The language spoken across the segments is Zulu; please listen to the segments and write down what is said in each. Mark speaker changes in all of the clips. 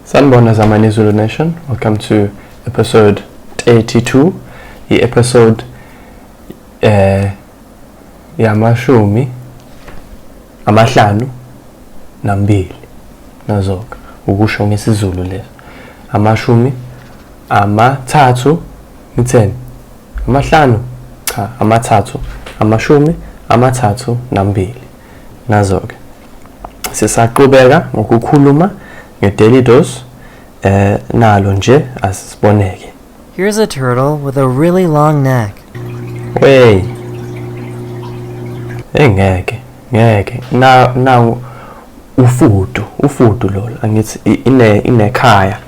Speaker 1: Sanibona Zamani Zulu Nation. Welcome to episode 32. I-episode yamashumi amahlanu nambili. Nazoka ukusho ngesiZulu leso. Amashumi amathathu ngitheni? Amahlanu? Cha, amathathu. Amashumi amathathu nambili. Nazo-ke. Sisaqhubeka ngokukhuluma nge-daily dose nalo nje asiboneke.
Speaker 2: Here's a turtle with a really long neck.
Speaker 1: Wey. Engeke, ngeke. Na ufudu lolo. Angithi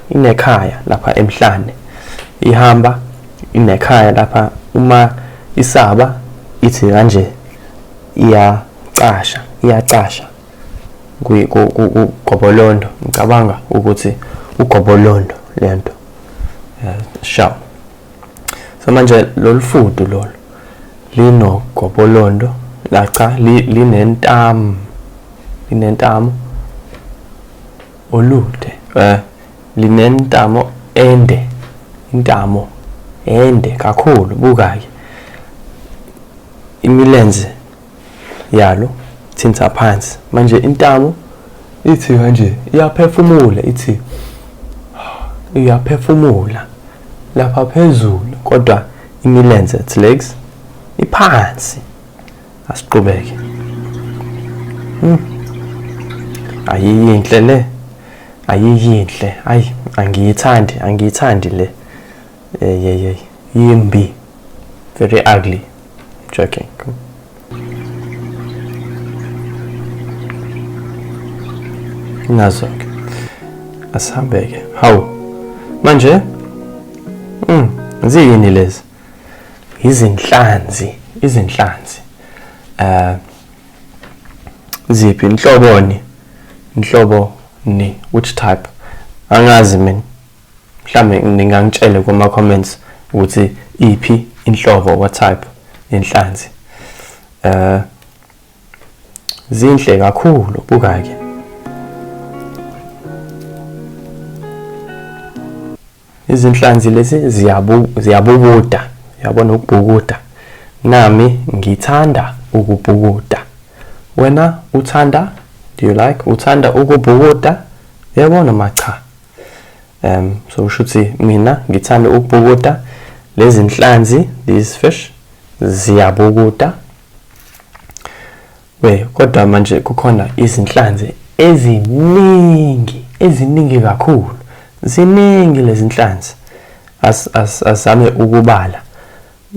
Speaker 1: inekhaya lapha emhlane. Ihamba inekhaya lapha uma isaba ithi kanje iyacasha. Kugobolondo. Ngicabanga ukuthi ugobolondo lento. Sharp. So manje lolu fudu lolu linogobolondo la cha linentamo olude, linentamo ende, intamo ende kakhulu. Buka ke imilenze yalo thinta phansi. Manje intamo ithi kanje iyaphefumula, ithi iyaphefumula lapha phezulu, kodwa imilenze, its legs, iphansi. Asiqhubeke. Ayiyinhle le, ayiyinhle. Ayi, angiyithandi le. Hey, yimbi, very ugly. Joking. Nazo-ke asihambeke. Hawu manje ziyini lezi? Izinhlanzi. Ziphi? Inhlobo ni, which type? Angazi mina, mhlambe ningangitshele kuma comments ukuthi iphi inhlobo, what type inhlanzi. Zinhle kakhulu, buka ke. Izinhlanzi lezi ziyabubuda, yabona ukubhukuda. Nami ngithanda ukubhukuda. Wena uthanda? Do you like? Uthanda ukubhukuda? Yabona ma cha. So usho ukuthi mina ngithanda ukubhukuda. Lezi nhlanzi, these fish, ziyabukuda. We, kodwa manje kukhona izinhlanzi eziningi kakhulu. Ziningi lezi nhlanzi. Asizame ukubala.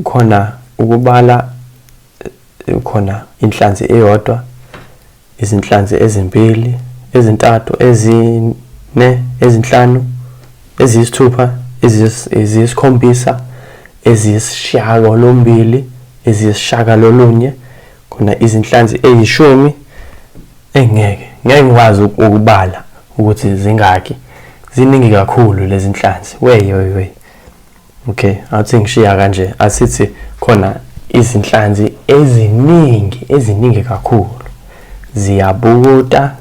Speaker 1: Khona ukubala, khona inhlanzi eyodwa, izinhlanzi ezimbili, ezintathu, ezine, ezinhlanu, eziyisithupha, eziyisikhombisa, eziyisishiyagalombili, eziyisishiyagalolunye. Khona izinhlanzi eyishumi. Engeke ngikwazi ukubala ukuthi zingaki. Ziningi kakhulu lezi nhlanzi. Wey. Okay, athi ngishiya kanje. Asithi khona izinhlanzi eziningi kakhulu. Ziyabukuda,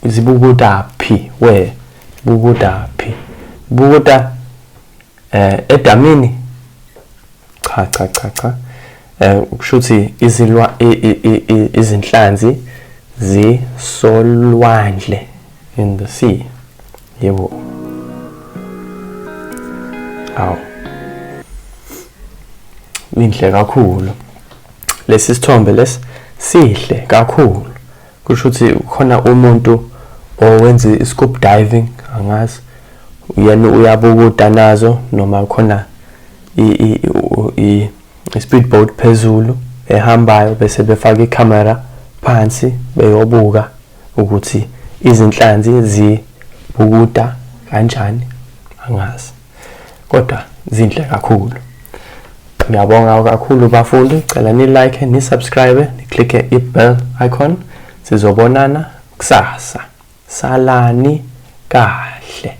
Speaker 1: zibukuda phi? We, bukuda phi? Bukuda edamini? Cha. Kusho ukuthi izinhlanzi zisolwandle, in the sea. Yebo. Awu. Inhle kakhulu. Lesi sithombe lesi sihle kakhulu. Kusho ukuthi khona umuntu owenza i-scuba diving, angazi. Yena uyabukuda nazo, noma khona i-speedboat phezulu ehambayo, bese befaka ikhamera phansi beyobuka ukuthi izinhlanzi zibukuda kanjani, angazi. Kodwa zinhle kakhulu. Ngiyabonga kakhulu bafundi, cela ni like, ni subscribe, ni click i-bell icon. Sizobonana kusasa. Salani kahle.